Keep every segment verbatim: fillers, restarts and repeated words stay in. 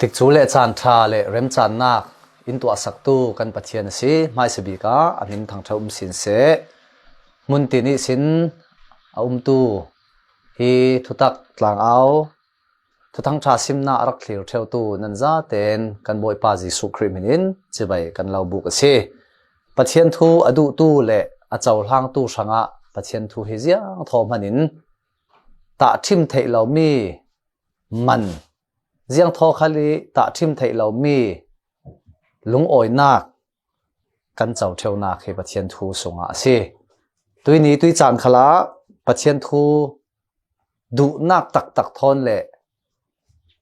Tikcu le caan ṭha le remcannak in tuahsaktu kan Pathian a si. Hmaisa bik ah a min thangṭhat um sin seh. Hmun tin ihsin a umtu hi thutak tlangau, thuthang ṭha simnak a rak thlir ṭheutu nan zaten kan Bawipa Jesuh Khrih hmin in cibai kan lo buk a si. Pathian thu a duhtu le a cohlangtu hrangah Pathian thu hi ziangthaw hmanin tahṭhim theih lomi man, ziangthaw khal i tahṭhim theih lomi lungawinak kan co ṭheunak hi Pathian thu sungah a si. Tuini tuicaan khalah Pathian thu duhnak taktak thawn le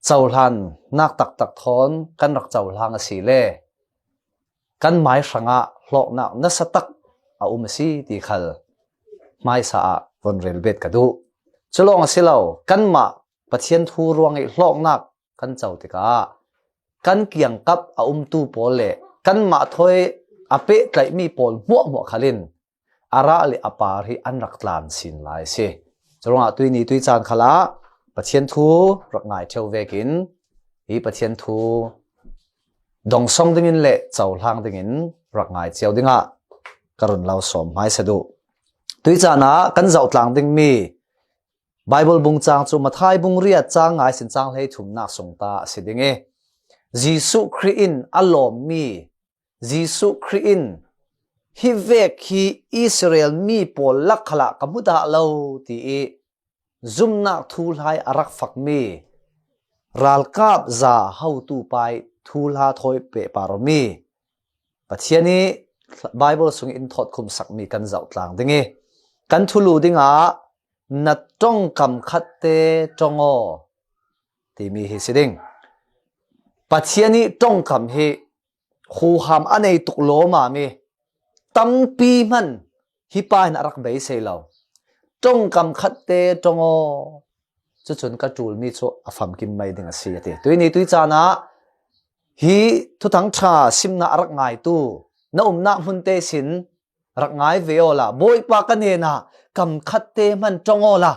cohlannak taktak thawn kan rak cohlang a si le kan mai hrangah hlawknak nasatak a um a si ti khal hmaisa ah von rel bet ka duh. Cu lawng a si lo, kanmah Pathian thu ruang i hlawknak kan co tikah kan kiangkap a umtu pawl le kanmah thawi a pehtlaihmi pawl hmuahhmuah khal in a rah le a par hi an rak tlan sin lai a si. Curuangah tuini tuicaan khalah Pathian thu rak ngai ṭheu vekin hi Pathian thu dongsong dingin le cohlang dingin rak ngai cio dingah ka run lo sawm hmaisa duh. Tuicaan ah kan zohtlang dingmi Baibal bung cang cu Matthai bung riat cang ngai sin cang hlei thumnak sung ta a si ding i, Jesuh Khrih in a lawmmi, Jesuh Khrih in hi vek hi Israel mi pawl lak khalah ka hmu dah lo ti i zumnak thuhla i a rak fakmi ralkap za hotu pa i thuhla thawi pehpar awmi Pathian i Baibal sung in thawtkhumsakmi kan zohtlang ding i kan thulu dingah na ṭongkam khatte ṭong aw timi hi si ding. Pathian i ṭongkam hi huham a nei tuk lawmam i tampi hman hi pa in a rak beisei lo. Ṭongkam khatte ṭong aw, cucun ka ṭulmi cu a famkim mai ding a si a ti. Tuini tuicaan ah hi thuthang ṭha simnak a rak ngaitu na umnak hmunte sin rak ngai ve awla Bawipa ka hnenah kam khatte hman ṭong awla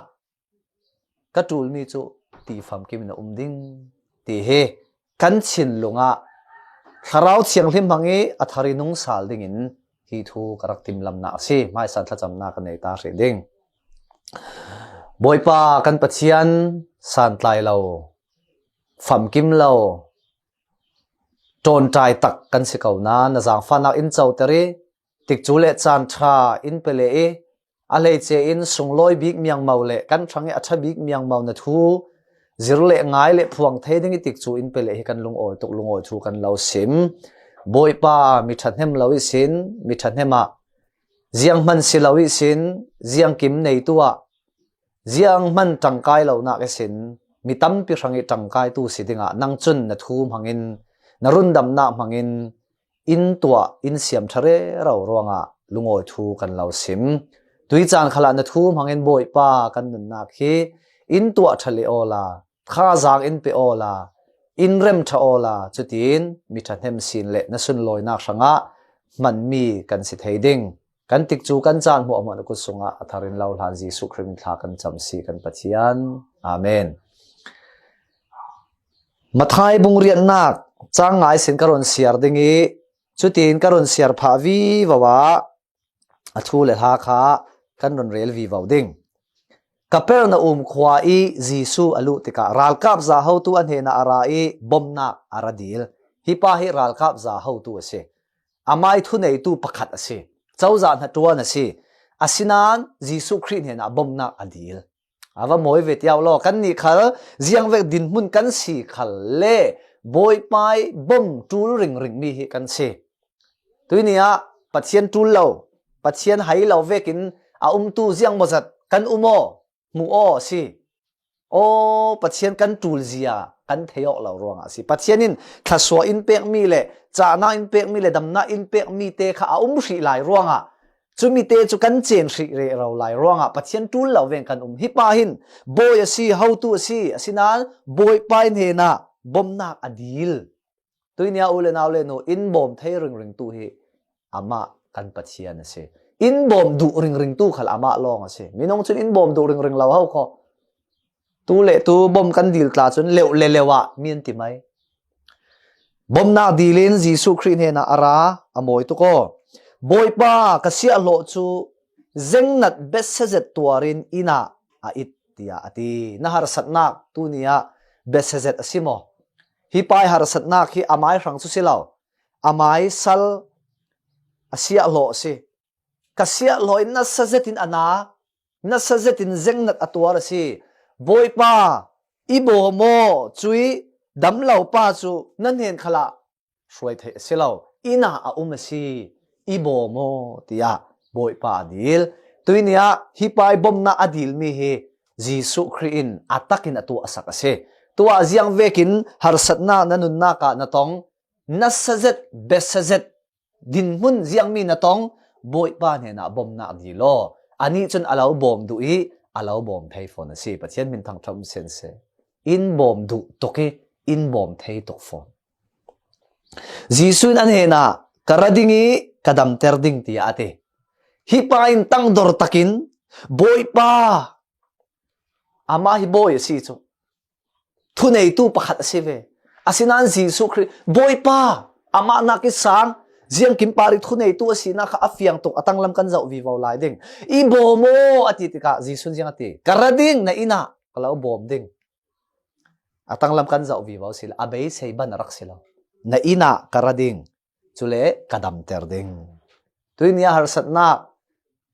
ka ṭulmi cu ti famkim in a um ding ti hi kan thinlung ah Thlarau Thianghlim hmang i a thar i nung sal dingin hi thu ka rak timlamnak a si. Hmaisa thlacamnak ka nei ta hrih ding. Bawipa kan Pathian, santlai lo, famkim lo, ṭawnṭai tak kan si ko nain na zaangfahnak in coter i tikcu le caan ṭha in pe le i a hleice in sunglawi bik miangmo le kan hrang i a ṭha bik miangmo na thu zir le ngai le phuang thei ding i tikcu in pe le hi kan lungawi tuk lungawi thu kan lo sim. Bawipa, mi ṭhahnem lo ihsin mi ṭhahnem ah, zianghman si lo ihsin ziangkim neitu ah, zianghman ṭangkai lonak ihsin mi tampi hrang i ṭangkaitu si dingah nang cun na thu hmangin, na rundamnak hmangin in tuah, in siam ṭha rero ruangah lungawi thu kan lo sim. Tuicaan khalah na thu hmangin Bawipa kan nunnak hi in tuah ṭha le awla, thazaang in pe awla, in rem ṭha awla, cutin mi ṭhahnem sin le na sunlawinak hrangah hmanmi kan si thei ding. Kan tikcu kan caan hmuahhmuah na kut sungah a thar in lo hlan Jesuh Khrih min thla kan cam si kan Pathian. Amen. Matthai bung riatnak cang ngai sin ka run siar ding i cutin ka run siar phah vivo ah a thu le hla kha kan run rel vivo ding. Kapernaum khua i Jesuh a luh tikah ralkap za hotu a hnenah a ra i bomnak a ra dil. Hi pa hi ralkap za hotu a si. Amah i thuneitu pakhat a si. Cozah hnaṭuan a si. Asinain Jesuh Khrih hnenah bomnak a dil. A va mawi ve tiau law, kannih khal ziangvek dinhmun kan si khal le Bawipa i bom ṭul ringringmi hi kan si. Tuini ah Pathian ṭul lo, Pathian hai lo vekin a umtu ziangmawzat kan um aw, hmuh aw a si. Aw, Pathian kan ṭulzia kan thei awk lo ruangah a si. Pathian in thluasuah in pekmi le cahnak in pekmi le damnak in pekmi te kha a um hrih lai ruangah, cumi te cu kan cen hrih rero lai ruangah Pathian ṭul lo veng kan um. Hi pa hin bawi a si, hotu a si, asinain Bawipa i hnenah bomnak a dil. Tuini ah u le nau le nu, in bawm thei ringringtu hi amah kan Pathian a si. In bawm duh ringringtu khal amah lawng a si. Minung cun in bawm duh ringring lo ho kho. Tu le tu bom kan dil tla cun leuh le leuh ah mi an ti mai. Bomnak dilin Jesuh Khrih hnenah a ra, a mawi tuk aw. Bawipa, ka siahhlawh cu zengnat bese zet tuarin inn ah a it, tiah a ti. Na harsatnak tuni ah bese zet a si maw? Hi pa ih harsatnak hi amai hrang cu si lo, amai sal a siahhlawh a si. Ka siahhlawh in nasa zetin a na, nasa zetin zengnat a tuar a si. Bawipa, i bawm aw, cui dam lo pa cu na hnen khalah hruai theih a si lo, inn ah a um a si, i bawm aw, tiah Bawipa a dil. Tui ni ah hi pa ih bomnak a dilmi hi Jesuh Khrih in a takin a tuahsak a si. Tuah ziang vekin harsatnak na nunnak ah na tong, nasa zet, bese zet, dinhmun ziangmi na tong, Bawipa hnenah bomnak dil aw. Anih cun a lo bawm duh ih a lo bawm thei fawn a si. Pathian min thangṭhat um senseh. In bawm duh tuk ih in bawm thei tuk fawn. Jesuh in an hnenah, ka ra ding ih ka damter ding, tiah a ti. Hi pa in tangdor takin, Bawipa, amah hi bawi a si cu, thuneitu pakhat a si ve. Asinain Jesuh Khrih, Bawipa, amah nak ih sang, ziangkim par ih thuneitu a sinak kha a fiang tuk, a tanglam kan zoh vivo lai ding. I bawm aw, a ti tikah Jesuh in ziang a ti? Ka ra ding, na inn ah ka lo bawm ding. A tanglam kan zoh vivo si le, a beisei ban a rak si lo. Na inn ah ka ra ding, cule ka damter ding. Tui ni ah harsatnak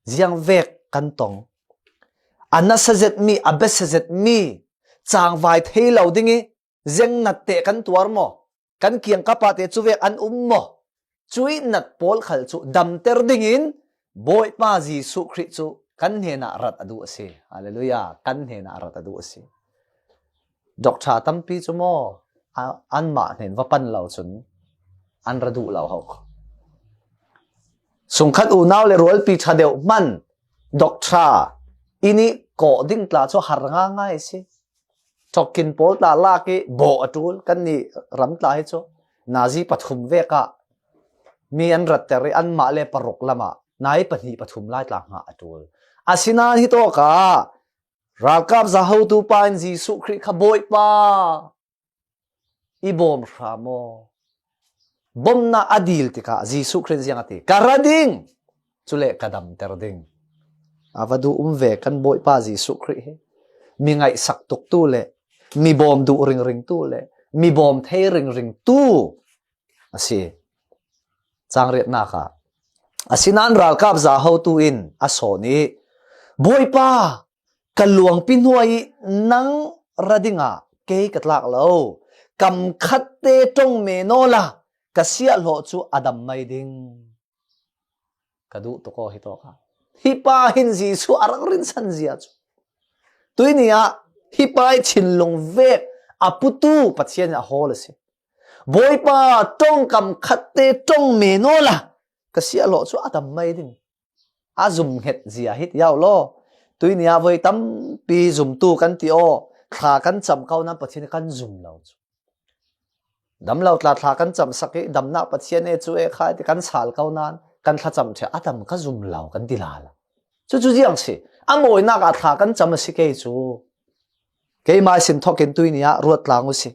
ziangvek kan tong? A nasa zetmi, a bese zetmi, cangvai thei lo ding ih zengnat teh kan tuar maw? Kan kiangkap ah teh cuvek an um maw? Cuih nat pawl khal cu damter dingin Bawipa Jesuh Khrih cu kan hnenah rat a duh a si. Halleluiah. Kan hnenah rat a duh a si. Doctor tampi cu maw, a, anmah hnen va pan lo cun an ra duh lo hok. Sungkhat unau le rualpi ṭha deuh hman doctor inn ih kawh ding tla cu har ngaingai a si. Ṭhokkin pawl tla lak ih bawh a ṭul. Kannih ram tla hi cu nazi pathum vek ah mi an ratter ih anmah le paruk lamah nai pahnih pathum lai tla hngah a ṭul. Asinain hitawkah ralkap zahotu pa in Jesuh Khrih kha, Bawipa, i bawm hram aw. Bomnak a dil tikah Jesuh Khrih in ziang a ti? Ka ra ding, cule ka damter ding. A va duh um ve kan Bawipa Jesuh Khrih hi. Mi ngaihsak tuktu le mi bawm duh ringringtu le mi bawm thei ringringtu a si. Cang riatnak ah, asinain ralkap zahotu in a sawn ih, Bawipa, ka luangpi hnuai ih nang ra dingah kei ka tlak lo. Kam khatte ṭong men awla ka siahhlawh cu a dam mai ding. Ka duh tuk aw hitawkah. Hi pa hin Jesuh a rak rinsan zia cu. Tui ni ah hi pa ih thinlung vek a putu Pathian in a hawl a si. Bawipa, ṭongkam khatte ṭong men awla ka siahhlawh cu a dam mai ding. A zumhnget zia hi ti au law. Tui ni ah voi tampi zumtu kan ti aw, thla kan cam ko nan Pathian kan zum lo cu. Dam lo tla thla kan camsak ih damnak Pathian e cu e kha ti kan sal ko nan kan thlacam ṭheh, a dam ka zum lo kan ti lala. Cucu ziang si, a mawinak ah thla kan cam a si kei cu. Keimah sin thawkin tui ni ah ruat tlang uh si.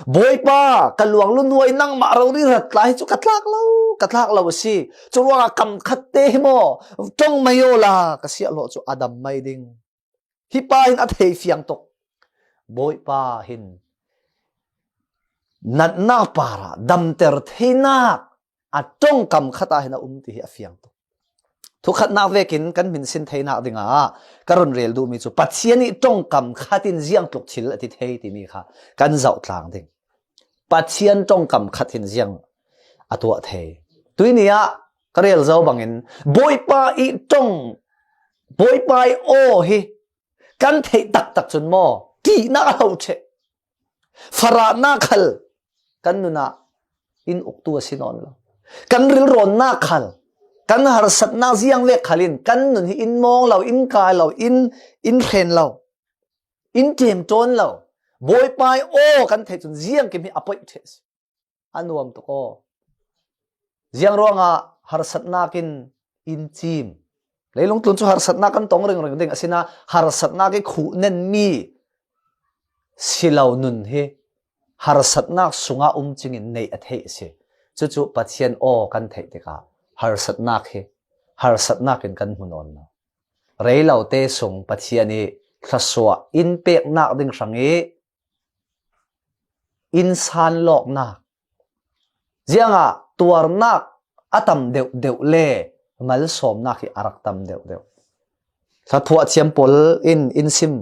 Bawipa, ka luang lunhuai nangmah rori rat tla hi cu ka tlak lo, ka tlak lo a si. Curuangah kam khatte hi maw, ṭong mai awla ka siahhlawh cu a dam mai ding. Hi pa hin a thei fiang tuk. Bawipa hin natnak parah damter theinak a ṭongkam khat ah hin a um ti hi a fiang tuk. Thukhatnak vekin kan hminsin theinak dingah ka run rel duhmi cu Pathian ih ṭongkam khat in ziang tluk thil a ti thei timi kha kan zoh tlang ding. Pathian ṭongkam khat hin ziang a tuah thei? Tui ni ah ka rel zo bangin Bawipa ih ṭong, Bawipa ih aw hi kan theih taktak cun maw, ṭihnak a hlo ṭheh. Farahnak khal kan nun ah in uktu a si nawn lo. Kan rilrawnnak khal, kan harsatnak ziangvek khal in kan nun hi in mawng lo, in kai lo, in, in hren lo, in ṭemṭawn lo. Bawipa ih aw kan theih cun ziangkim hi a poih ṭheh a si. A nuam tuk aw. Ziang ruangah harsatnak in in cim? Leilung tlun cu harsatnak kan tong ringring ding, asinain harsatnak ih khuh nenmi si lo nun hi harsatnak sungah um cingin neih a theih a si. Cucu Pathian aw kan theih tikah harsatnak hi harsatnak in kan hmu nawn lo. Rei lote sung Pathian i thluasuah in peknak ding hrang i in sanlawknak, ziangah tuarnak a tam deuhdeuh le malsawmnak hi a rak tam deuhdeuh. Hla phuah thiam pawl in in sim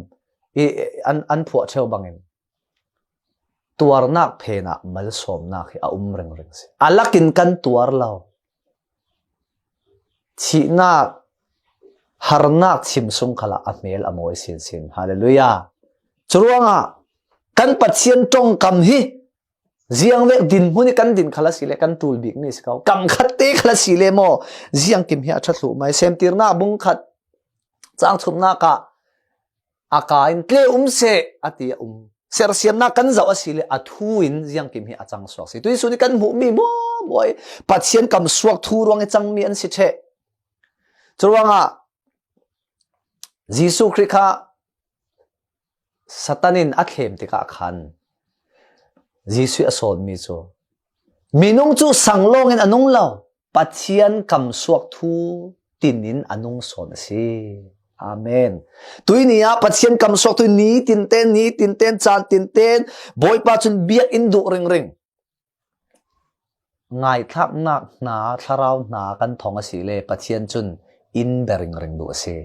i an, an phuah ṭheu bangin tuarnak phenah malsawmnak hi a um ringring si. A lakin kan tuar lo. Thihnak, harnak chim sung khalah a hmel a mawi sinsin. Hallelujah. Curuangah kan Pathian ṭongkam hi ziangvek dinhmun i kan din khal a si le kan ṭul bikmi a si ko. Kam khatte khal a si le maw, ziangkim hi a ṭha thluh mai. Semtirnak bung khat cang thumnak ah a ka in tle um seh a ti a um. Sersiamnak kan zoh a si le a thu in ziangkim hi a cang suak si. Tuisun i kan hmuhmi maw, mawi Pathian kam suak thu ruang i cangmi an si ṭheh. Curuangah Jesuh Khrih kha Satan in a thlem tikah khan Jesuh a sawnmi cu minung cu sang lawngin a nung lo, Pathian kam suak thu tinin a nung sawn a si. Amen. Tuini ah Pathian kam suak thu ni tinten, ni tinten, caan tinten, Bawipa cun biak in duh ringring. Ngaithlaknak hna, thlarau hna kan thong a si le Pathian cun in bia ringring duh a si.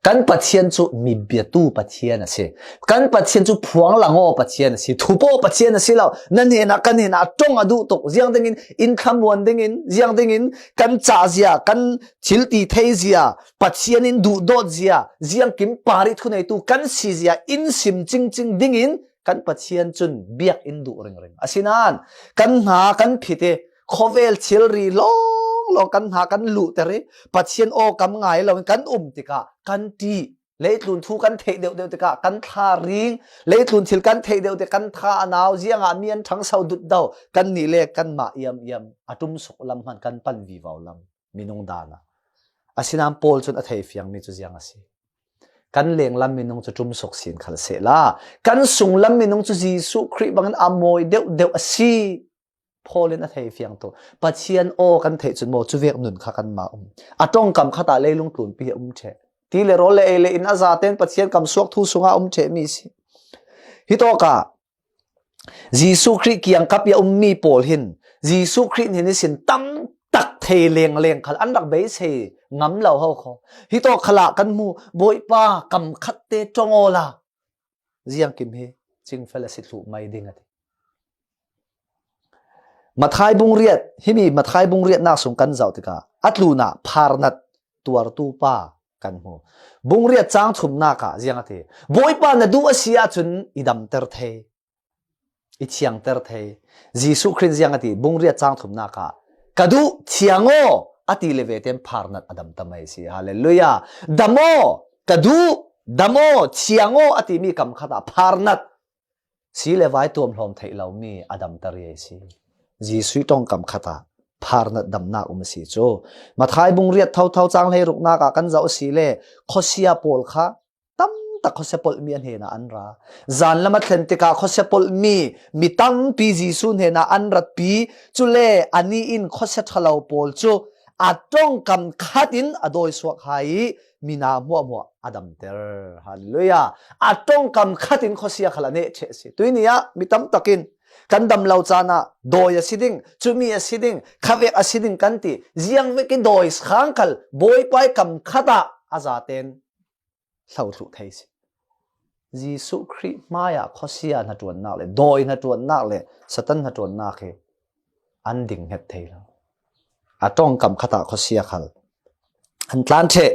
Kan Pathian cu mi biatu Pathian a si. Kan Pathian cu phuang lang aw Pathian a si. Thupaw Pathian a si lo. Na hnenah, kan hnenah a ṭong a duh tuk. Ziang dingin in thlamuan dingin, ziang dingin kan cahzia, kan thil ti theizia, Pathian in duhdawtzia, ziangkim par i thuneitu kan sizia in sim cingcing dingin kan Pathian cun biak in duh ringring. Asinain kan hna kan phit i khawvel thilri lawnglawng kan hna kan luhter i Pathian aw kam ngai loin kan um tikah kan ṭih. Leitlun thu kan theih deuhdeuh tikah kan thla ring, leitlun thil kan theih deuh tikah kan tha a nau, ziangah mi an ṭhangso dutdo, kannih le kanmah iamiam a ṭumsuk lam hman kan pan vivo lam minung dan ah. Asinain Paul cun a thei fiangmi cu ziang a si. Kan lenglam minung cu ṭumsuk sin khal sehla, kan sunglam minung cu Jesuh Khrih bangin a mawi deuhdeuh a si. Paul in a thei fiang tu. Pathian aw kan theih cun maw, cuvek nun kha kanmah um. A ṭongkam khat ah leilung tlunpi hi a um ṭheh. Ti le rawl le ei le in a zaten Pathian kam suak thu sungah a um ṭhehmi si. Hitawkah Jesuh Khrih kiangkap i a ummi pawl hin Jesuh Khrih hnen ihsin tam tak thei lengleng khal an rak beisei ngam lo ho kho. Hitawk khalah kan hmu, Bawipa, kam khatte ṭong awla ziangkim hi cingfel a si thluh mai ding a ti. Mathai bung riat, himi Mathai bung riatnak sung kan zoh tikah a tlunah pharnat tuartu pa kan hmu. Bung riat cang thumnak ah ziang a ti. Bawipa, na duh a si ahcun i damter thei, i thiangter thei. Jesuh Khrih ziang a ti, bung riat cang thumnak ah, ka duh, thiang aw, a ti le veten pharnat a damta mai si. Hallelujah. Dam aw, ka duh, dam aw, thiang aw, a timi kam khat ah pharnat si le vai tuamhlawm theih lomi a damter i si. Jesuh ṭongkam khat ah pharnat damnak um a si cu. Mathai bung riat thotho cang hleiruknak ah kan zoh a si le khuasia pawl kha tamtak khuasia polhmi a hnenah an ra. Zanlam a thlen tikah khuasia polhmi mi tampi Jesuh hnenah an ratpi. Cule anih in khuasia ṭhalo pawl cu a ṭongkam khat in a dawi suak hai i mina hmuahhmuah a damter. Hallelujah. A ṭongkam khat in khuasia khal a neh ṭheh a si. Tuini ah mi tamtak in kan dam lo caan ah dawi a si ding, cumi a si ding, khavek a si ding kan ti. Ziangvek i dawi khang khal Bawipa i kam khat ah a zaten hlo thluh thei si. Jesuh Khrih hmaiah khuasia hnaṭuannak le dawi hnaṭuannak le Satan hnaṭuannak hi an ding hnget thei lo. A ṭongkam khat ah khuasia khal an tlan ṭheh.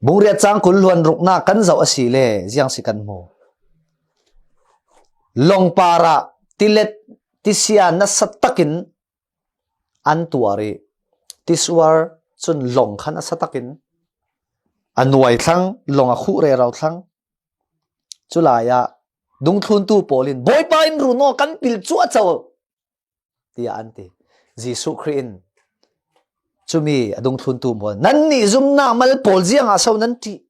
Bung riat cang kul hluan ruknak kan zoh a si le ziang si kan hmu. Lawng parah tilet tisia nasa takin an tuar i tisuar cun lawng kha nasa takin a nuai thlang, lawng a khuh rero thlang. Culai ah dungthluntu pawl in, Bawipa, in run aw, kan pil cuahco, tiah an ti. Jesuh Khrih in cumi a dungthluntu pawl, nannih zumnak mal pawl ziangah so nan ṭih?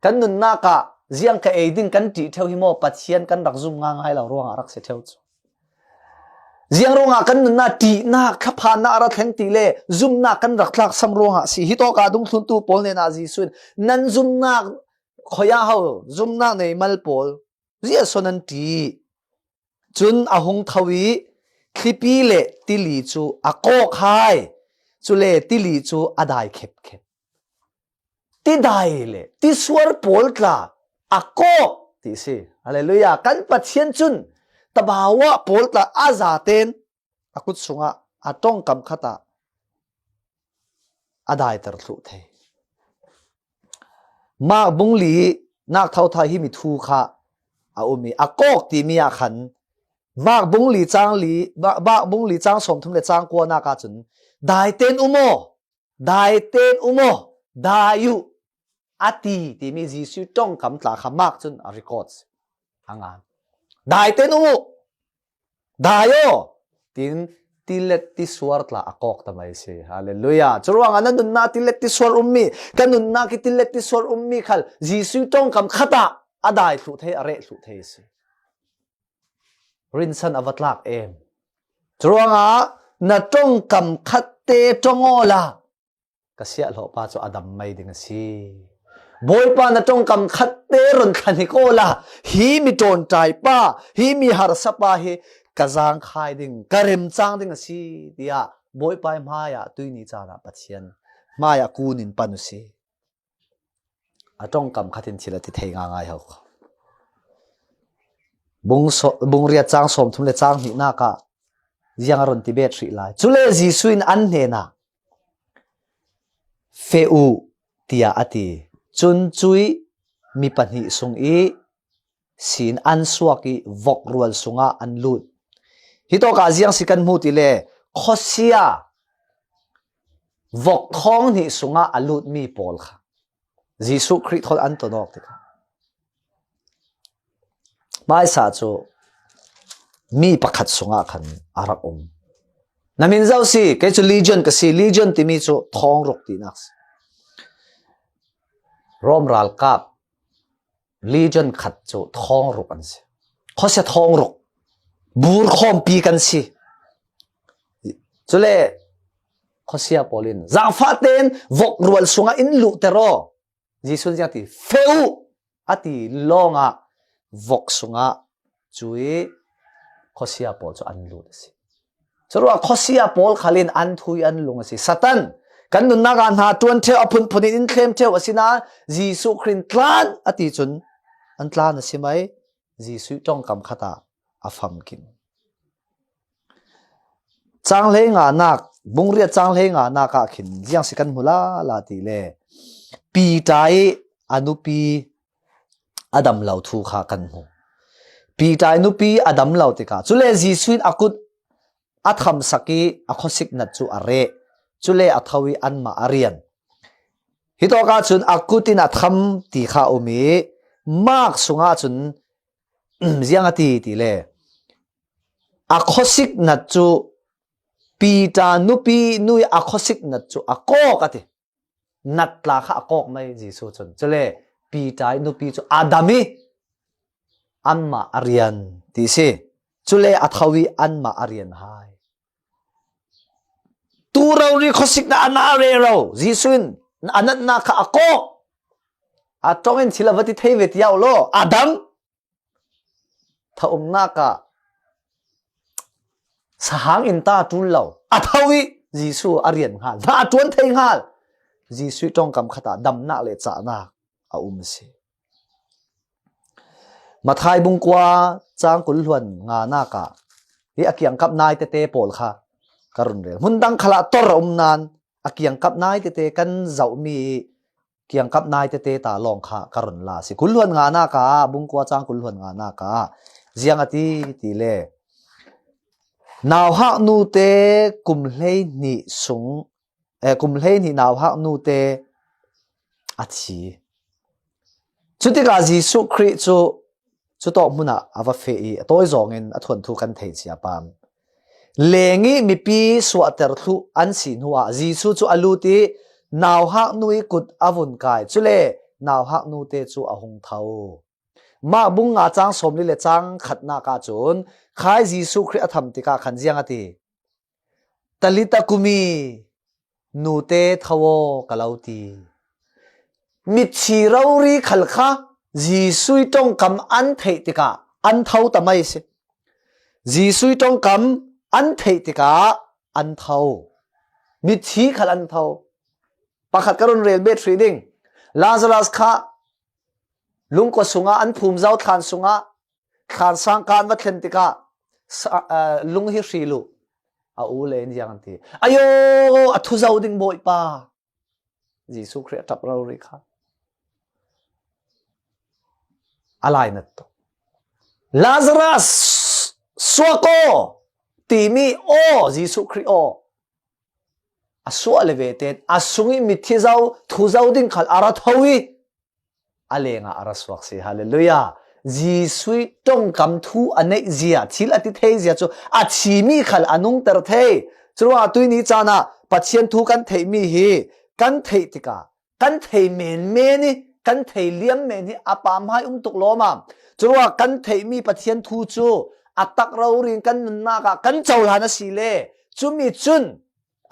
Kan nunnak ah ziang ka ei ding kan ṭih ṭheu hi maw, Pathian kan rak zum ngaingai lo ruangah a rak si ṭheu cu. Ziang ruangah kan nunna ṭihnak, thlaphannak a ra thleng ti le zumnak kan rak tlaksam ruangah si. Hitawka dungthluntu pawl hnenah Jesuh in, "Nan zumnak khoia ho, zumnak neimal pawl, ziah so nan ṭih?" Cun a hung tho i thlipi le tili cu a kawk hai, cule tili cu a dai khepkhep. Tidai le tisuar pawl tla a kawk ti si. Hallelujah. Kan Pathian cun tabawa pawl tla a zaten a kut sungah a ṭongkam khatah a daiter thluh thei. Mark bung li nak thotho hi mi thu kha a um i a kawk timi ah khan Mark bung li cang li, Mark bung li cang sawmthum le cang kuanak ahcun, "Daiten um aw, daiten um aw, dai uh," a ti timi Jesuh ṭongkam tla kha Mark cun a record a ngan. "Daiten um uh, dai aw," tin tilet tisuar tla a kawk ta mai si. Hallelujah. Curuangah na nunnak tilet tisuar ummi, ka nunnak i tilet tisuar ummi khal Jesuh ṭongkam khatah a dai thluh thei, a reh thluh thei si. Rinsan a va tlak em. Curuangah na ṭongkam khatte ṭong awla ka siahhlawhpa cu a dam mai ding a si. Bawipa, na ṭongkam khatte run thlan hi ko la, hi mi ṭawnṭaipa, hi mi harsaapa hi ka zangkhai ding, ka remcang ding a si, tiah Bawipa hmaiah tuini caan ah Pathian hmaiah kun in pan u si. A ṭongkam khat in thil a ti thei ngaingai ho kha. Bung so-, bung riat cang sawmthum le cang hnihnak ah ziang a run ti bet hrih lai. Cule Jesuh in an hnenah, "Feh uh," tiah a ti. Cun cui mi pahnih sung i sin an suak i vok rual sungah an lut. Hitawk ah ziang si kan hmu ti le, khuasia vok thawng hnih sungah a lutmi pawl kha Jesuh Khrih thawn an ton awk tikah, hmaisa cu mi pakhat sungah khan a rak um. Na min zo si, kei cu Legion ka si. Legion timi cu thawng ruk tinak si. Rom ralkap Legion khat cu thawng ruk an si. Khuasia thawng ruk. Bur khawmpi kan si. Cule khuasia pawl in, "Zaangfah tein vok rual sungah in luhter aw." Jesuh in ziang ti, "Feh uh," a ti lawngah vok sungah cui khuasia pawl cu an lut a si. Curuah khuasia pawl khal in an thui an lung a si. Satan, kan nunnak ah hna ṭuan ṭheu, a phunphun in in thlem ṭheu, asinain Jesuh Khrih in tlan a ti cun an tlan a si mai. Jesuh ṭongkam khatah a famkim. Cang hlei nganak, bung riat cang hlei nganak ah khin ziang si kan hmu lala ti le, Piter i a nupi a dam lo thu kha kan hmu. Piter i nupi a dam lo tikah, cule Jesuh in a kut a thamsak i a khuasik nat cu a reh. Cule a tho i anmah a rian. Hitawk ahcun a kut in a tham ti kha a um i, Mark sungah cun ziang a ti ti le, a khuasik nat cu, Piter nupi nu i a khuasik nat cu a kawk a ti. Nat tla kha a kawk mai Jesuh cun. Cule Piter i nupi cu a dam i anmah a rian ti si. Cule a tho i anmah a rian hai. Tu rori khuasiknak a na rero. Jesuh in a natnak kha a kawk. A ṭong in thil a va ti thei ve tiah law, a dam. Thaumnak ah sahang in ta ṭul lo. A tho i Jesuh a rian hngal. Hna a ṭuan thei hngal. Jesuh ṭongkam khatah damnak le cahnak a um a si. Matthai bung kua cang kul hluan nganak ah hi a kiangkap nai tete pawl kha ka run rel. Hmun dang khalah tor a um nain a kiangkap nai tete kan zohmi kiangkap nai tete ta lawng kha ka run la si. Kul hluan nganak ah, bung kua cang kul hluan nganak ah ziang a ti ti le, nauhak nute kum hleihnih sung, eh, kum hleihnih nauhak nute a thi. Cutikah Jesuh Khrih cu cutawk hmun ah a va feh i a tawi zawngin a thuanthu kan thei cia pam. Leng i mipi suahter thluh an si hnuah Jesuh cu a lut i nauhak nu i kut a vun kai. Cule nauhak nute cu a hung tho. Mark bung nga chang sawmli le chang khatna ka cun khai Jesuh Khrih a tham tikah khan ziang a ti. Talitha kumi, nute tho aw ka lo ti. Mitthi rori khal kha Jesuh ṭongkam an theih tikah an tho ta mai si. Jesuh ṭongkam an theih tikah an tho. Mitthi khal an tho. Pakhat ka run rel bet hrih ding. Lazarus kha lungkua sungah an phum zo thlan sungah thlan sang kan va thlen tikah sa-, aa, lung hi hril uh. A u le in ziang an ti. Ayo, a thu zo ding Bawipa. Jesuh Khrih a ṭap rori kha. A lainat tu. Lazarus, suak aw, timi aw, Jesuh Khrih aw. A suah le ve tein, a sung i mitthi zo, thu zo ding khal a ra tho i, a lengah a ra suak si. Hallelujah. Jesuh ṭongkam thu a neih zia, thil a ti thei zia cu a thimi khal a nungter thei. Curuangah tuini caan ah Pathian thu kan theihmi hi kan theih tikah kan thei menmen i, kan thei liam men hi a pamhmai um tuk lawm a. Curuangah kan theihmi Pathian thu cu a tak rori in kan nunnak ah kan cohlan a si le, cumi cun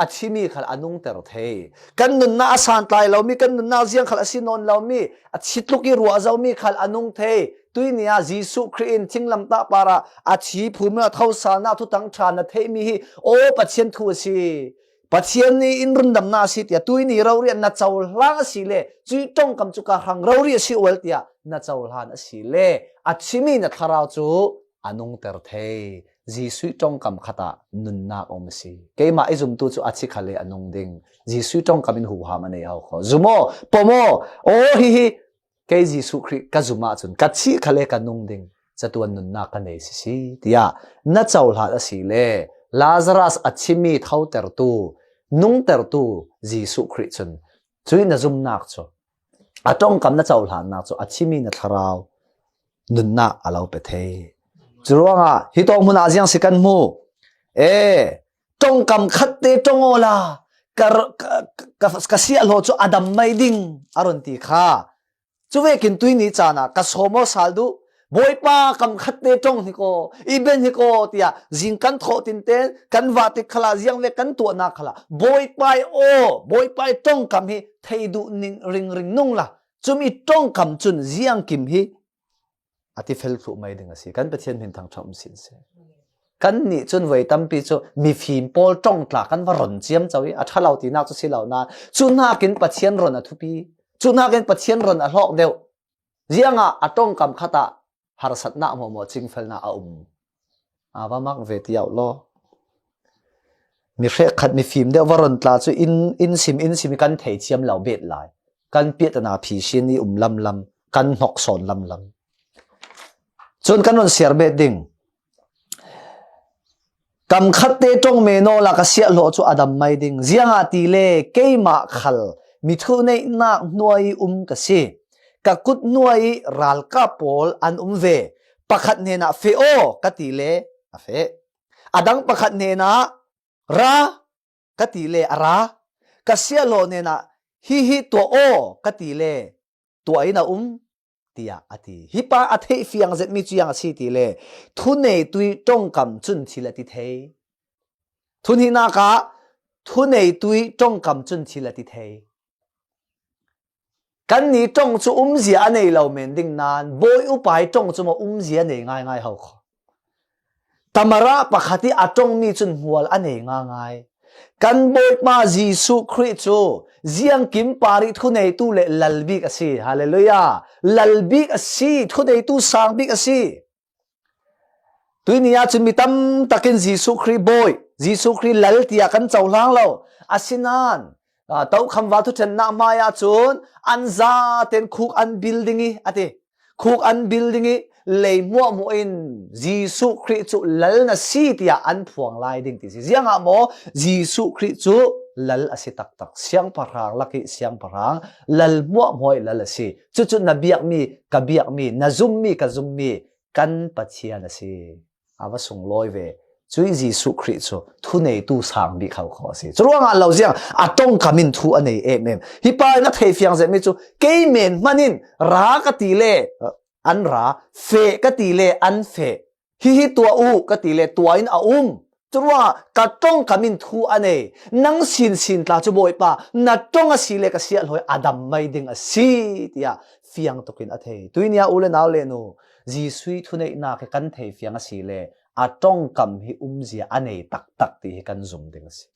a thimi khal a nungter thei. Kan nunnak a santlai lomi, kan nunnak ziang khal a si nawn lomi, a thi tluk i ruah zomi khal a nung thei. Tuini ah Jesuh Khrih in thinglamtah parah a thi phum in a tho salnak thutang ṭha na theihmi hi aw Pathian thu a si. Pathian nih in rundamnak a si tiah tuini rori ah na cohlan a si le, cuih ṭongkam cu ka hrang rori a si ual tiah na cohlan a si le, a thimi na thlarau cu a nungter thei. Jesuh ṭongkam khat ah nunnak a um a si. Keimah i zumtu cu a thi khal le a nung ding. Jesuh ṭongkam in huham a nei ho kho. Zum aw, pom aw, aw hihi, kei Jesuh Khrih ka zum ahcun ka thih khal le ka nung ding. Catuan nunnak ka nei sisi, tiah na cohlan a si le, Lazarus a thimi thotertu, nungtertu Jesuh Khrih cun cuih na zumnak cu, a ṭongkam na cohlannak cu a thimi na thlarau nunnak a lo pe thei. Curuangah hi tawng hmun ah ziang si kan hmu. E, ṭongkam khat te ṭong awla ka, ka, ka, ka siahhlawh cu a dam mai ding a run ti kha. Cuvekin tuini caan ah ka sawm aw sal duh. Bawipa, kam khat te ṭong hi kaw, i ben hi kaw, tiah zing kan thawh tinten kan vah tik khalah ziang ve kan tuahnak khalah Bawipa i aw, Bawipa i ṭongkam hi thei duh ning ringring nung la, cumi ṭongkam cun ziangkim hi a ti fel thluh mai ding a si. Kan Pathian hmin thangṭhat um sin seh. Kannih cun voi tampi cu mifim pawl ṭong tla kan va ron ciamco i a ṭha lo tinak cu si lo nain, cu hnakin Pathian ron a thupi, cu hnakin Pathian ron a hlawk deuh. Ziangah a ṭongkam khat ah harsatnak hmuahhmuah cingfelnak a um. A va mak ve ti auh law. Mi hrekkhat mifim deuh va ron tla cu in, in sim, in sim i kan thei thiam lo bet lai. Kan piahtana phi sin i um lamlam, kan hnok sawn lamlam. Cun kan run siar bet ding. Kam khat te ṭong men awla ka siahhlawh cu a dam mai ding. Ziangahtile keimah khal mi thuneihnak hnuai i um ka si. Ka kut hnuai i ralkap pawl an um ve. Pakhat hnenah feh aw ka ti le a feh. A dang pakhat hnenah ra ka ti le a ra. Ka siahhlawh hnenah hihi tuah aw ka ti le tuah in a um, tiah a ti. Hi pa a theih fiang zetmi cu ziang a si ti le, thuneitu i ṭongkam cun thil a ti thei. Thuhnihnak ah thuneitu i ṭongkam cun thil a ti thei. Kannih ṭong cu umzia a nei lo men ding nain, bawi upa i ṭong cu maw umzia a nei ngaingai ho kho. Tamara pakhat i a ṭongmi cun hmual a nei ngaingai. Kan Bawipa Jesuh Khrih cu ziangkim par i thuneitu le lal bik a si. Hallelujah! Lal bik a si, thuneitu sang bik a si. Tuini ah cun mi tam takin Jesuh Khrih Bawi, Jesuh Khrih Lal tiah kan cohlang lo. Asinain, aa, tokham val thuṭhennak hmai ah cun an zaten khuk an bil ding i a ti. Khuk an bil ding i lei hmuahhmuah in Jesuh Khrih cu Lal na si tiah an phuang lai ding ti si. Ziangah maw Jesuh Khrih cu Lal a si taktak. Siangpahrang lak i siangpahrang, Lal hmuahhmuah i Lal a si. Cucu na biakmi, ka biakmi, na zummi, ka zummi, kan Pathian a si. A va sunglawi ve. Cuih Jesuh Khrih cu thuneitu sang bik kho kho a si. Curuangah lo ziang a ṭongkam in thu a nei em em. Hi pa in a theih fiang zetmi cu kei men hmanh in ra ka ti le, an ra, feh ka ti le an feh, hi hi tuah uh ka ti le tuah in a um. Curuangah ka ṭongkam in thu a nei, nang sinsin tla cu Bawipa na ṭong a si le ka siahhlawi a dam mai ding a si, tiah fiang tukin a thei. Tuini ah u le nau le nu, Jesuh ih thuneihnak hi kan thei fiang a si le a ṭongkam hi umzia a nei taktak ti hi kan zum ding a si.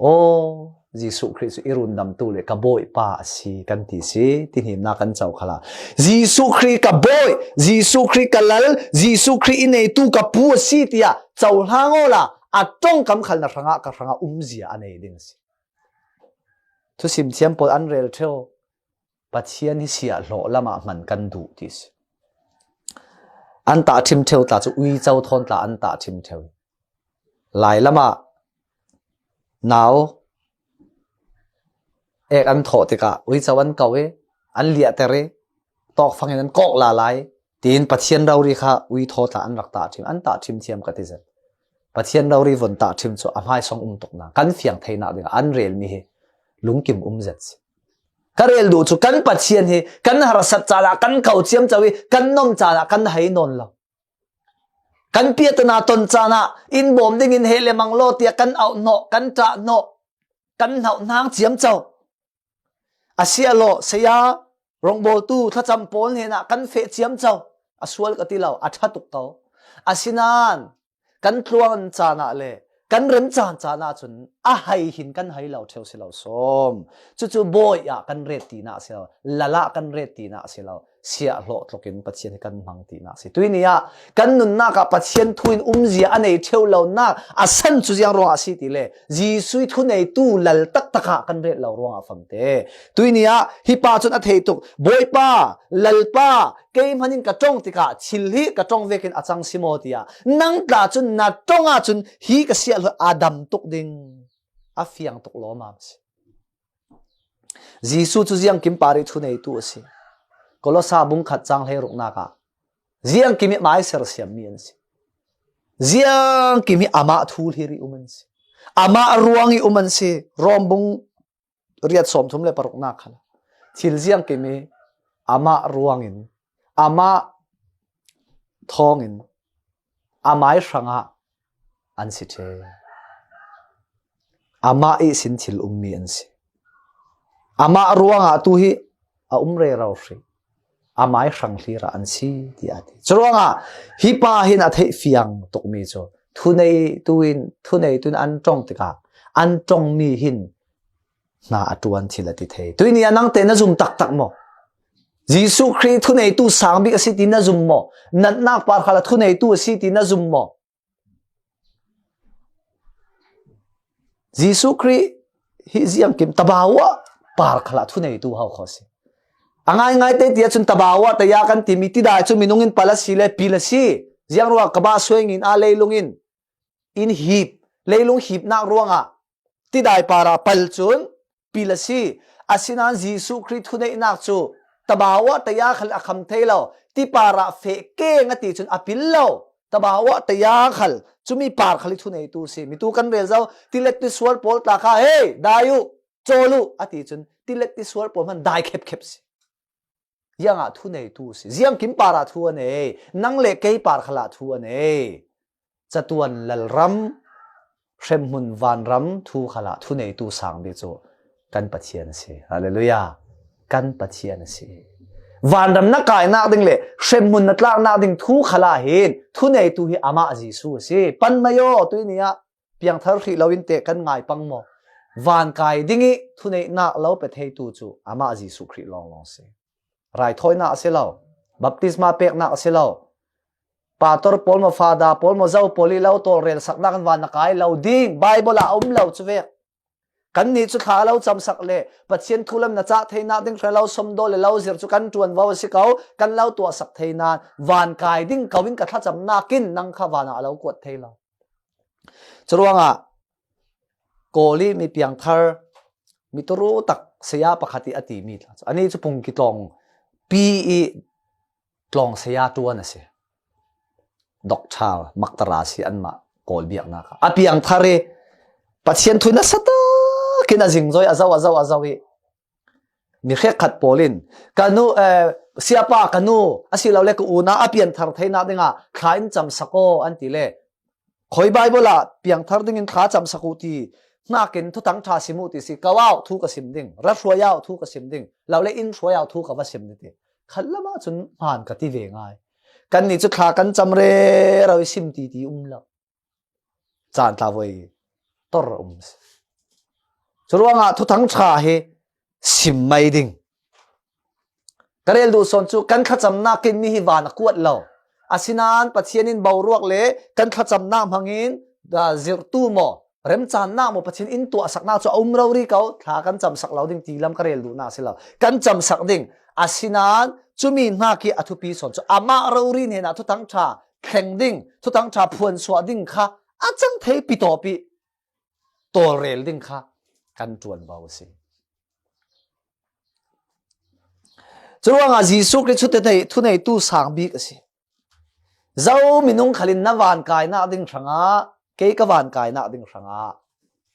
Aw, Jesuh Khrih cu i rundamtu le ka Bawipa a si kan ti si, tihnimnak kan co khalah. Jesuh Khrih ka Bawi, Jesuh Khrih ka Lal, Jesuh Khrih i neitu ka Pu a si tiah cohlang awla a ṭongkam khal na hrangah ka hrangah umzia a nei ding a si. Thusim thiam pawl an rel ṭheu, Pathian hi siahhlawh lamah hman kan duh ti si. An tahṭhim ṭheu tla cu uico thawn tla an tahṭhim ṭheu. Lai lamah nau ek an thawh tikah uico an ko i an liahter i tawkfang in an kawk lala i tiin Pathian rori kha ui thaw tla an rak tahṭhim, an tahṭhim thiam ka ti zet. Pathian rori von tahṭhim cu a hmaisawng um tuknak kan fiang theinak dingah an relmi hi lungkim um zet si. Ka rel duh cu kan Pathian hi kan harsat caan ah kan ko ciamco i kan nom caan ah kan hei nawn lo. Kan piahtana ton caan ah in bawm dingin heh le mang law tiah kan auh hnawh, kan ṭah hnawh, kan hnauh hnang ciamco. A siahhlawh saya, rongbawltu, thlacam pawl hnenah kan feh ciamco. A sual ka ti lo, a ṭha tuk ko. Asinain kan tluan caan ah le kan rem caan caan ah cun a hei hin kan hei lo ṭheu si lo sawm. Cucu Bawi ah kan ret tinak a si lo, lal ah kan ret tinak a si lo, siahhlawh tlukin Pathian hi kan hmang tinak a si. Tuini ah kan nunnak ah Pathian thu in umzia a nei ṭheu lonak a san cu ziang ruangah a si ti le Jesuh ih thuneitu lal taktak ah kan ret lo ruangah a famte. Tuini ah hi pa cun a thei tuk, Bawipa, Lalpa, kei hman in ka ṭong tikah thil hi ka ṭong vekin a cang si maw tiah nang tla cun na ṭong ahcun hi ka siahhlawh a dam tuk ding, a fiang tuk lawmmam si. Jesuh cu ziangkim par ih thuneitu a si. Kolosa bung khat cang hleiruknak ah ziangkim ih amah ih sersiammi an si. Ziangkim ih amah thu hlir ih um an si. Amah ruang ih um an si. Rom bung riat sawmthum le paruknak khal thil ziangkim ih amah ruangin, amah thawngin, amai hrangah an si ṭheu. Amah ihsin thil ummi an si. Amah ruangah tu hi a um rero hrih. Amai hrang hlir ah an si, tiah a ti. Curuangah hi pa hin a theih fiang tukmi cu thuneitu in, thuneitu in an ṭong tikah an ṭongmi hin hna a ṭuan thil a ti thei. Tuini ah nangte na zum taktak maw? Jesuh Khrih thuneitu sang bik a si ti na zum maw? Natnak par khal a thuneitu a si ti na zum maw? Jesuh Khrih hi ziangkim tabau ah par khal a thuneitu hau kho a si. A ngaingai te ti ahcun tabau ah taya kan timi tidai cu minung in pal a si le pil a si. Ziangruah ka bah suaingin a leilung in in hip, leilung hipnak ruangah tidai parah pal cun pil a si. Asinain Jesuh Khrih thuneihnak cu tabau ah taya khal a kham thei lo, ti parah feh keng a ti cun a pil lo. Tabau ah taya khal cumi par khal ih thuneitu a si. Mitu kan rel zo, tilet tisuar pawl tla kha, hei, dai uh, cawl uh, a ti cun tilet tisuar pawl hman dai khepkhep a si. Ziangah thuneitu a si. Ziangkim parah thu a nei, nang le kei par khalah thu a nei. Catuan lalram, hremhmun vanram thu khalah thuneitu sang bik cu kan Pathian a si. Hallelujah. Kan Pathian a si. Vanram na kainak ding le hremhmun na tlaknak ding thu khalah hin thuneitu hi amah Jesuh a si. Pan mai aw, tuini ah piangthar hrih loin teh kan ngai pang maw? Van kai ding ih thuneihnak lo pe theitu cu amah Jesuh Khrih lawnglawng a si. Raithawinak a si lo, baptisma peknak a si lo, pastor pawl maw, fada pawl maw, zo pawl ih lo tawlrelsaknak in van na kai lo ding, Baibal ah a um lo cu vek. Kannih cu thla a lo camsak le Pathian thu lam na cah theinak ding hra lo sawmdaw le lo zir cu kan ṭuanvo a si ko, kan lo tuahsak thei nain van kai ding ko in ka thlacamnak in nang kha van ah a lo kuat thei lo. Curuangah Kawl ih mi piangthar, mi turu tak saya pakhat ih a timi tla cu, anih cu pungki tlawng pi ih tlawng saya ṭuan a si. Doctor, maktara a si anmah Kawl biaknak ah. A piangthar ih Pathian thu nasa takin a zingzoi, a zo, a zo, a zo ih Mi hrekkhat pawl in, "Ka nu, eh, siapa, ka nu, a si lo le ka unau a pianthar theihna dingah thla in camsak aw," an ti le, "Khawi Bible ah piangthar dingin thla camsak uh ti, hnakin Thuthang Ṭha sim uh ti si, ka au thu ka sim ding, ra hruai au thu ka sim ding, lo le inn hruai au thu ka va sim ding," ti. Khat lamah cun hmaan ka ti ve ngai. Kannih cu thla kan cam rero i sim titi um lo. Caan tla voi tor a um si. Curuangah Thuthang Ṭha hi sim mai ding. Ka rel duh sawn cu kan thlacamnak in mi hi van a kuat lo. Asinain Pathian in boruak le kan thlacamnak hmangin, aa, zirhtu maw, remcannak maw, Pathian in tuahsaknak cu a um rori ko, thla kan camsak lo ding ti lam ka rel duhnak a si lo. Kan camsak ding. Asinain cumi hnak hi a thupi sawn cu amah rori hnenah Thuthang Ṭha thleng ding, Thuthang Ṭha phuansuah ding kha a cang thei pitawp i tawlrel ding kha kan ṭuanvo a si. Curuangah Jesuh Khrih cu thunei-, thuneitu sang bik a si. Zo minung khal in na vankainak ding hrangah, kei ka vankainak ding hrangah,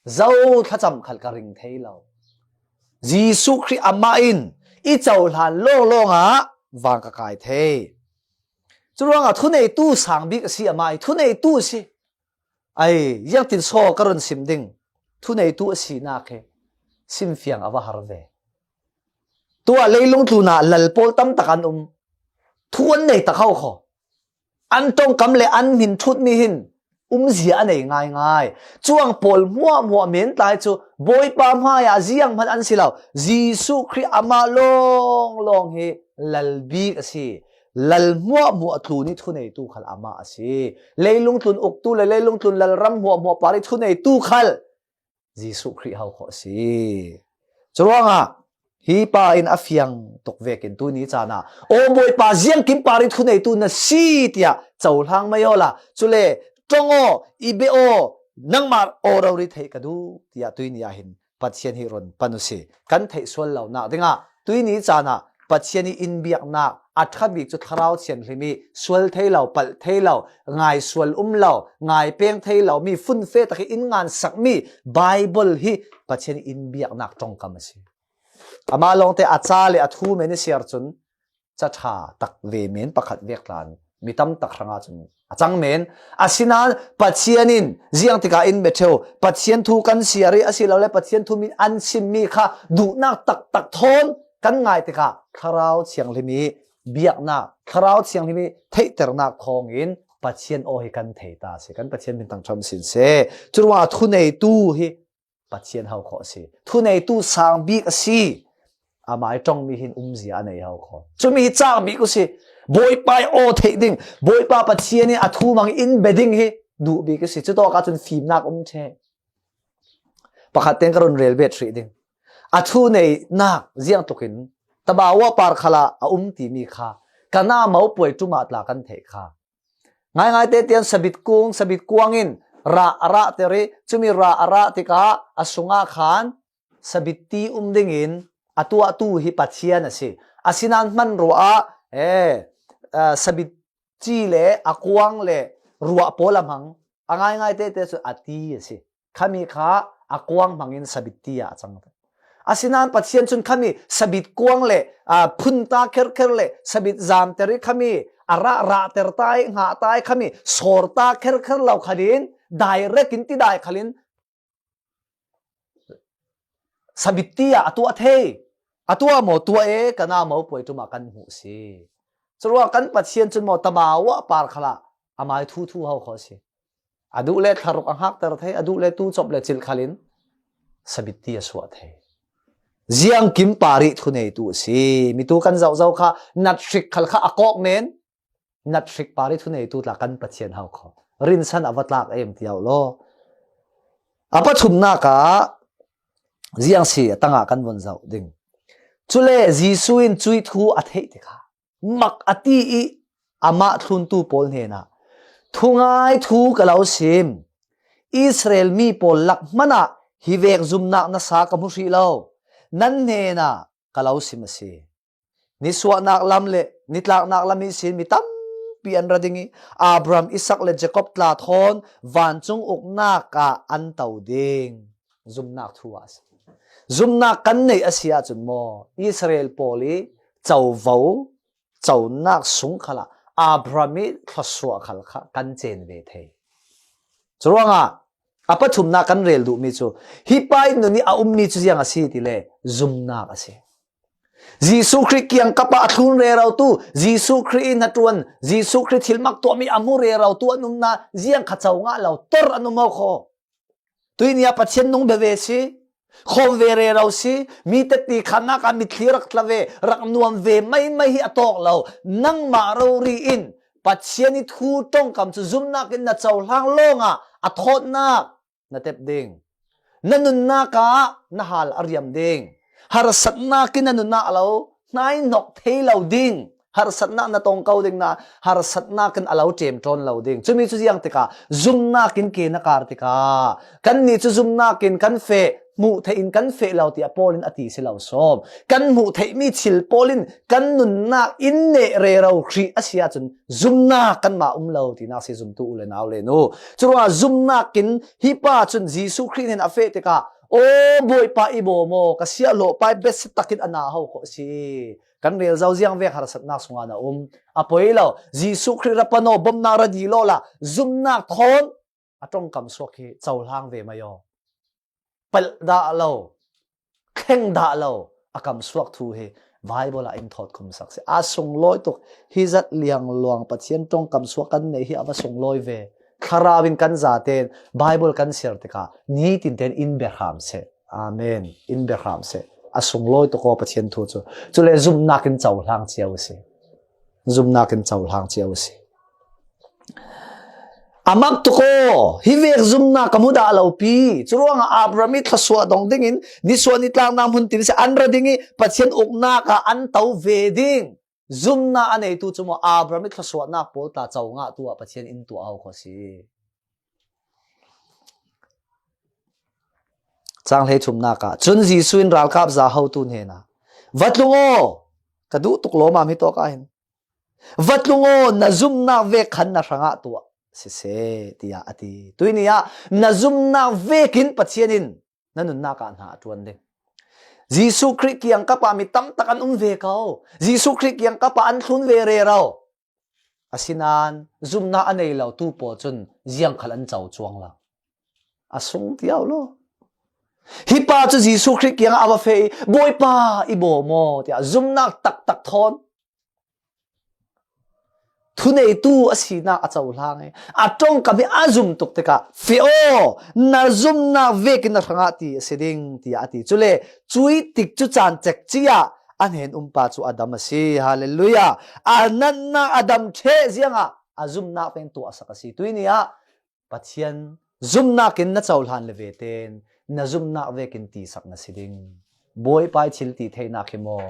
zo thlacam khal ka ring thei lo. Jesuh Khrih amah in i cohlan lawnglawng ah van ka kai thei. Curuangah thuneitu sang bik a si, amah i thuneitu a si. Ai, ziangtin saw ka run sim ding? Thuneitu a sinak hi simfiang a va har ve. Tuah leilung tlunah lal pawl tam tak an um. Thu an nei tak hau kho. An ṭongkam le an hmin ṭhutmi hin umzia a nei ngaingai. Cuang pawl hmuahhmuah men tlai cu Bawipa hmaiah zianghman an si lo. Jesuh Khrih amah lawnglawng hi lal bik a si. Lal hmuahhmuah tlun i thuneitu khal amah a si. Leilung tlun uktu le leilung tlun lalram hmuahhmuah par i thuneitu khal Jesuh Khrih hau khawh a si. Curuangah hi pa in a fiang tuk vekin tuni caan ah, "Aw Bawipa, ziangkim par i thuneitu na si," tiah cohlang mai awla, cule, "Ṭong aw, i beh aw, nangmah aw rori theih ka duh," tiah tuni ah hin Pathian hi run pan u si. Kan theih sual lonak dingah tuni caan ah Pathian i in biaknak a ṭha bik cu Thlarau Thianghlim i sual thei lo, palh thei lo, ngai sual um lo, ngai peng thei lo mi funfe tak i in ngan sakmi Baibal hi Pathian i in biaknak ṭongkam a si. Amah lawngte a ca le a thu men i siar cun, ca ṭha tak ve men pakhat vek tla in mi tam tak hrangah cun a cang men. Asinain Pathian in ziang tikah in bia ṭheu, Pathian thu kan siar i, asilole Pathian thu mi an simmi kha duhnak taktak thawn kan ngai tikah Thlarau Thianghlim i biaknak, Thlarau Thianghlim i theihternak thawngin Pathian aw hi kan thei ta a si. Kan Pathian min thangṭhat sin seh. Curuangah thuneitu hi Pathian hau khawh a si. Thuneitu sang bik a si. Amah i ṭongmi hin umzia a nei hau khawh. Cumi hi cak bik u si. Bawipa i aw theih ding, Bawipa Pathian in a thu mang in bia ding hi duh bik a si. Cutawk ahcun fimnak um ṭheh. Pakhat tein ka run rel bet hrih ding. A thuneinak ziangtlukin Tabawa par khalah a um timi kha, Kana mopuai ṭum ah tla kan theih kha. Ngaingai tete in sabit kung, sabit kuang in rah a rahter i, cumi rah a rah tikah a sungah khan sabit ti um dingin a tuahtu hi Pathian a si. Asinain hmanrua ah, eh, ah, sabit ci le a kuang le ruah pawl a hmang, a ngaingai tete cu a ti a si. Khami kha a kuang hmangin sabit ti ah a cang. Asinain Pathian cun khami sabit kuang le, aa, phunta kherkher le sabit zamter i khami a rah, rahter ta i, hngah ta i, khami sawrta kherkher lo khalin, direct in tidai khalin sabit ti ah a tuah thei. A tuah maw? Tuah e, Kana mopuai ṭum ah kan hmuh si. Curuangah kan Pathian cun maw, Tabawa par khalah amah i thu thu hau khawh si. A duh le thlaruk a hngakter thei, a duh le tucop le cilh khalin sabit ti a suah thei. Ziangkim par i thuneitu a si. Mitu kan zohzo kha, nat hrik khal kha a kawk men, nat hrik par i thuneitu tla kan Pathian hau khawh. Rinsan a va tlak em ti au law. A pathumnak ah ziang si a tangah kan von zoh ding. Cule Jesuh in cuih thu a theih tikah mak a ti i amah thluntu pawl hnenah, "Thungai thu ka lo sim, Israel mi pawl lak hmanah hi vek zumnak nasa ka hmu hrih lo, nan hnenah ka lo sim a si. Nisuahnak lam le nitlaknak lam ihsin mi tampi an ra ding i, Abraham, Isak le Jakob tla thawn vancung uknak ah an to ding." Zumnak thu ah a si. Zumnak kan neih a si ahcun maw, Israel pawl i covo, conak sung khalah Abraham i thluasuah khal kha kan cen ve thei. Curuangah a pathumnak kan rel duhmi cu, hi pa i nun i a ummi cu ziang a si ti le zumnak a si. Jesuh Khrih kiangkap ah a thlun rerotu, Jesuh Khrih i hnaṭuan, Jesuh Khrih thilmak tuahmi a hmu rerotu an umnak ziang kha co ngah lo, tor an um kho. Tuini ah Pathian nung bia ve si, khawm ve rero si, mi tetti khannak ah mitthli rak tla ve, rak nuam ve maimai hi a tawk lo. Nangmah rori in Pathian i thu ṭongkam cu zumnak in na cohlang lawngah a thawtnak na tep ding. Na nunnak ah na hal a riam ding. Harsatnak in na nun ah lo hnaihnok thei lo ding. Harsatnak na tong ko ding na, harsatnak in a lo ṭem ṭawn lo ding. Cumi cu ziang tikah zumnak in ke na kar tikah, kannih cu zumnak in kan feh, hmuh theih in kan feh lo tiah Paul in a ti si lo sawm. Kan hmuh theihmi thil pawl in kan nunnak in neh rero hrih a si ahcun zumnak kanmah um lo tinak si, zumtu u le nau le nu. Curuangah zumnak in hi pa cun Jesuh Khrih hnen a feh tikah, "Aw Bawipa, i bawm aw, ka siahhlawh pa i biatak in a na ho khawh a si. Kan rel zo ziang vek harsatnak sungah na um. A poi lo, Jesuh Khrih ra pan aw, bawmhnak ra dil aw la, zumnak thawn a ṭongkam suak hi cohlang ve mai aw. Palh dah lo, thleng dah lo a kam suak thu hi Bible ah in thawt khum sak si. A sunglawi tuk, hi zat liangluang Pathian ṭongkam suak kan neih hi a va sunglawi ve. Thlarau in kan zaten Bible kan siar tikah nitin ten in bia hram seh. Amen. In bia hram seh. A sunglawi tuk aw Pathian thu cu. Cule zumnak in cohlang cio a si. Zumnak in cohlang cio a si. A mak tuk aw, hi vek zumnak ka hmu dah lo pi. Curuangah Abraham i thluasuah dong dingin nisuah nitlaknak hmun tin si an ra ding i Pathian uknak ah an to ve ding. Zumnak a neitu cu maw, Abraham i thluasuahnak pawl tla co ngah tu ah Pathian in tuah ho kho si. Cang hleithumnak ah cun Jesuh in ralkap za hotu hnenah, "Va tlung aw, ka duh tuk lawmam hi tawk ah hin. Va tlung aw, na zumnak vek khan na hrangah tuah siseh," tiah a ti. Tuini ah na zumnak vekin Pathian in na nunnak ah hna a ṭuan ding. Jesuh Khrih kiangkap ah mi tamtak an um ve ko. Jesuh Khrih kiangkap ah an thlun ve rero. Asinain zumnak a nei lo tu pawl cun ziangkhal an co cuang lo. A sung tiau lo. Hi pa cu Jesuh Khrih kiangah a va feh i, "Bawipa, i bawm aw," tiah zumnak taktak thawn thuneitu a sinak a cohlang i a ṭongkam hi a zum tuk tikah, "Feh aw, na zumnak vekin na hrangah ti a si ding," tiah a ti. Cule cuih tik cu caan cekci ah a hnen um pa cu a dam a si. Hallelujah. A natnak a dam ṭheh ziangah a zumnak veng tuahsak a si. Tuini ah Pathian zumnak in na cohlan le ve tein na zumnak vekin tisak na si ding. Bawipa i thil ti theinak hi maw,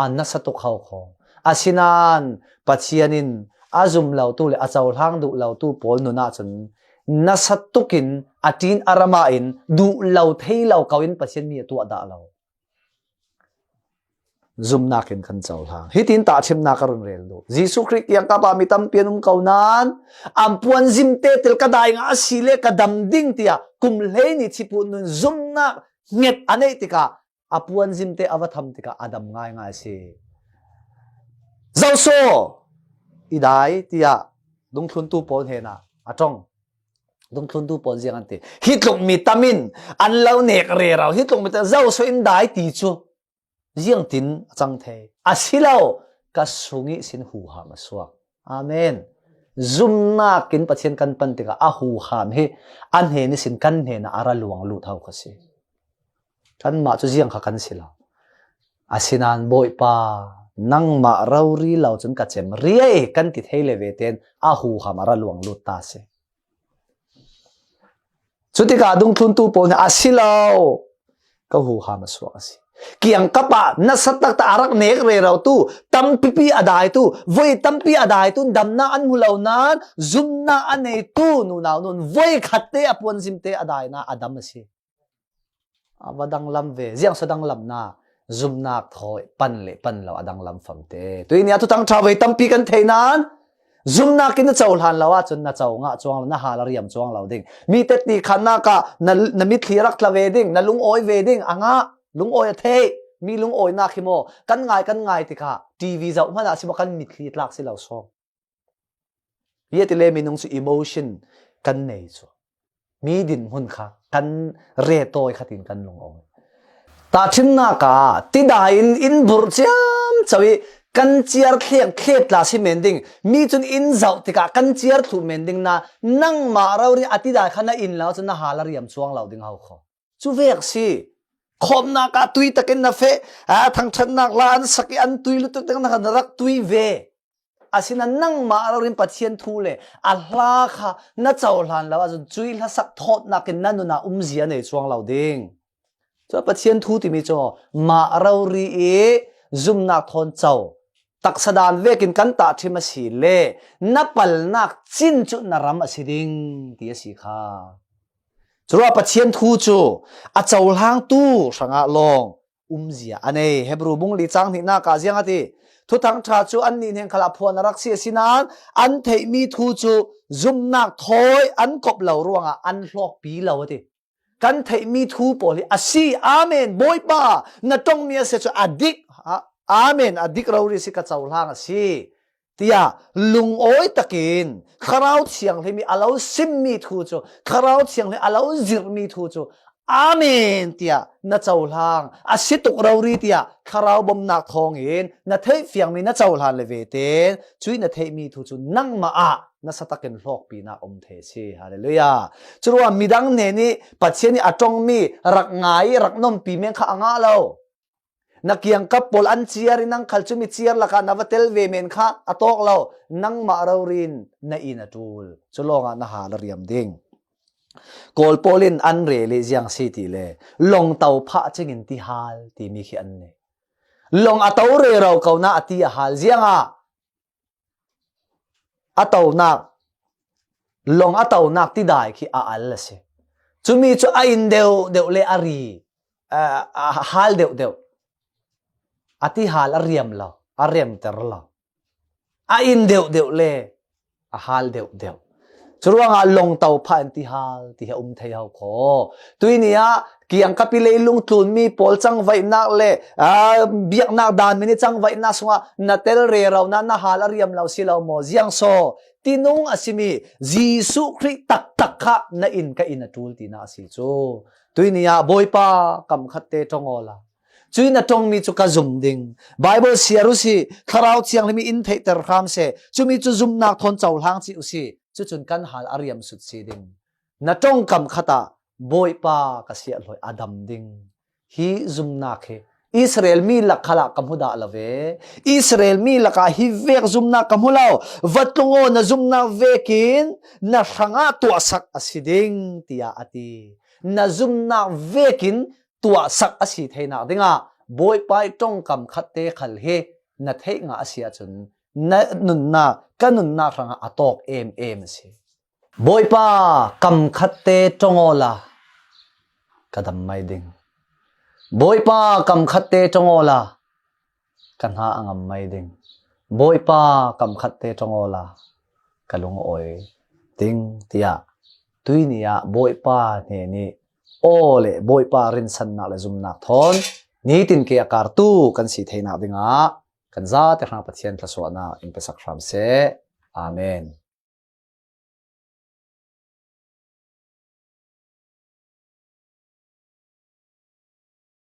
a nasa tuk ho kho. Asinain Pathian in a zum lotu le a cohlang duh lotu pawl nun ahcun nasa tukin a ṭin a rama in duh lo thei lo ko in Pathian mi a tuah dah lo. Zumnak in kan cohlang. Hitin tahṭhimnak ka run rel duh. Jesuh Khrih kiangkap ah mi tampi an um ko nain, "An puanzim te tel ka dai ngah a si le ka dam ding," tiah kum hlei ni thiput nun zumnak hnget a neih tikah, a puanzim te a va tham tikah a dam ngaingai a si. "Zoso i dai," tiah dungthluntu pawl hnenah a ṭong. Dungthluntu pawl ziang an ti. "Hi tluk mi tam in an lo nek rero, hi tluk mi tam zoso in dai ti cu ziangtin a cang thei? A si lo, ka sung ihsin huham a suak." Amen. Zumnak in Pathian kan pan tikah a huham hi a hnen ihsin kan hnenah a ra luang lut ho kha si. Kanmah cu ziang kha kan si lo. Asinain, "Bawipa, nangmah rori lo cun ka cem riai," kan ti thei le ve tein a huham a ra luang lut ta si. Cutikah dungthluntu pawl nih, "A si lo, ka huham a suak a si. Kiangkap ah nasa taktak a rak nek rero tu, tampipi a dai tu, voi tampi a dai tu, damnak an hmu lo nain zumnak a nei tu nunau nun voi khat te a puanzim te a dai na a dam a si." A va danglam ve, ziang so danglamnak, zumnak thawi pan le pan lo a danglam famte. Tuini a Thuthang ṭha voi tampi kan thei nain, zumnak in na cohlan lo ahcun na co ngah cuang lo, na hal a riam cuang lo ding. Mi tetti khannak ah na, na mitthli rak tla ve ding, na lungawi ve ding a ngah. Lungawi a theih, mi lungawinak hi maw, kan ngai, kan ngai tikah T V zoh hmanah si maw, kan mitthli tlak si lo sawm. Hi a ti le minung cu emotion kan nei cu mi dinhmun kha kan retawi khatin kan lungawi. Tahṭhimnak ah tidai in in burh ciamco i kan ciar thlek thlek tla si men ding, mi cun in zoh tikah kan ciar thluh men ding na, nangmah rori a tidai kha na in lo cun na hal a riam cuang lo ding ho kho. Cu vek si. Khawmnak ah tui takin na feh, aa, thangṭhatnak la an sak i an tui lutuk ding na kha na rak tui ve. Asinain nangmah rori in Pathian thu le a hla kha na cohlan lo ahcun cuih hlasak thawtnak in na nun ah umzia nei cuang lo ding. Cun Pathian thu timi cu mah rori i zumnak thawn co, taksa dan vekin kan tahṭhim a si le na palnak cin cu na ram a si ding ti a si kha. Curuah Pathian thu cu a cohlangtu hrangah lawng umzia a nei. Hebru bung li cang hnihnak ah ziang a ti? Thuthang ṭha cu annih hnen khalah phuan a rak si, asinain an theihmi thu cu zumnak thawi an kop lo ruangah an hlawkpi lo a ti. Kan theihmi thu pawl hi a si, Amen, Bawipa, na ṭongmi a si cu a dik, a-, Amen, a dik rori si, ka cohlang a si, tiah lungawi takin Thlarau Thianghlim i a lo simmi thu cu, Thlarau Thianghlim a lo zirhmi thu cu, Amen, tiah na cohlang a si tuk rori, tiah Thlarau bomnak thawngin na theih fiangmi na cohlan le ve tein cuih na theihmi thu cu nangmah ah nasa takin hlawkpinak um thei a si. Hallelujah. Curuah midang hnen i Pathian i a ṭongmi rak ngai i rak nompi men kha a ngah lo. Na kiangkap pawl an ciar i nang khal cumi ciar lakah na va tel ve men kha a tawk lo. Nangmah rori in na in a ṭul. Cu lawngah na hal a riam ding. Kawl pawl in an rel i ziang si ti le, lawngto phah cingin ti hal timi khi an nei. Lawng a to rero ko na a ti a hal. Ziangah a tonak, lawng a tonak tidai khi a al a si. Cumi cu a in deuh deuh le a ri, a, a hal deuh deuh. A ti hal a riam lo, a remter lo. A in deuh deuh le a hal deuh deuh. Curuangah lawngto phah in ti hal ti hi a um thei ho kho. Tuini ah kiangkap i leilung tlunmi pawl cangvaihnak le, aa, biaknak dan min i cangvaihnak sungah na tel rero na, na hal a riam lo si lo maw? Ziang so tinung a simi Jesuh Khrih taktak kha na in ka in a ṭul tinak a si cu. Tuini ah Bawipa, kam khat te ṭong awla. Cuih na ṭongmi cu ka zum ding. Baibal siar u si, Thlarau Thianghlim i in theihter hram seh. Cumi cu zumnak thawn cohlang cih u si. Cucun kan hal a riam sut si ding. Na ṭongkam khat ah Bawipa ka siahhlawi a dam ding. Hi zumnak hi Israel mi lak khalah ka hmu dah lo ve. Israel mi lakah hi vek zumnak ka hmu lo. Va tlung aw, na zumnak vekin na hrangah tuahsak a si ding, tiah a ti. Na zumnak vekin tuahsak a si theinak dingah Bawipa i ṭongkam khatte khal hi na theih ngah a si ahcun na nunnak, ka nunnak hrangah a tawk em em a si. Bawipa, kam khatte ṭong awla ka dam mai ding. Bawipa, kam khatte ṭong awla ka hna a ngam mai ding. Bawipa, kam khatte ṭong awla ka lung a awi ding, tiah tuini ah Bawipa hnen i aw le Bawipa rinsannak le zumnak thawn nitin ke a kartu kan si theinak dingah kan zate hrang Pathian thluasuahnak in pesak hram seh. Amen.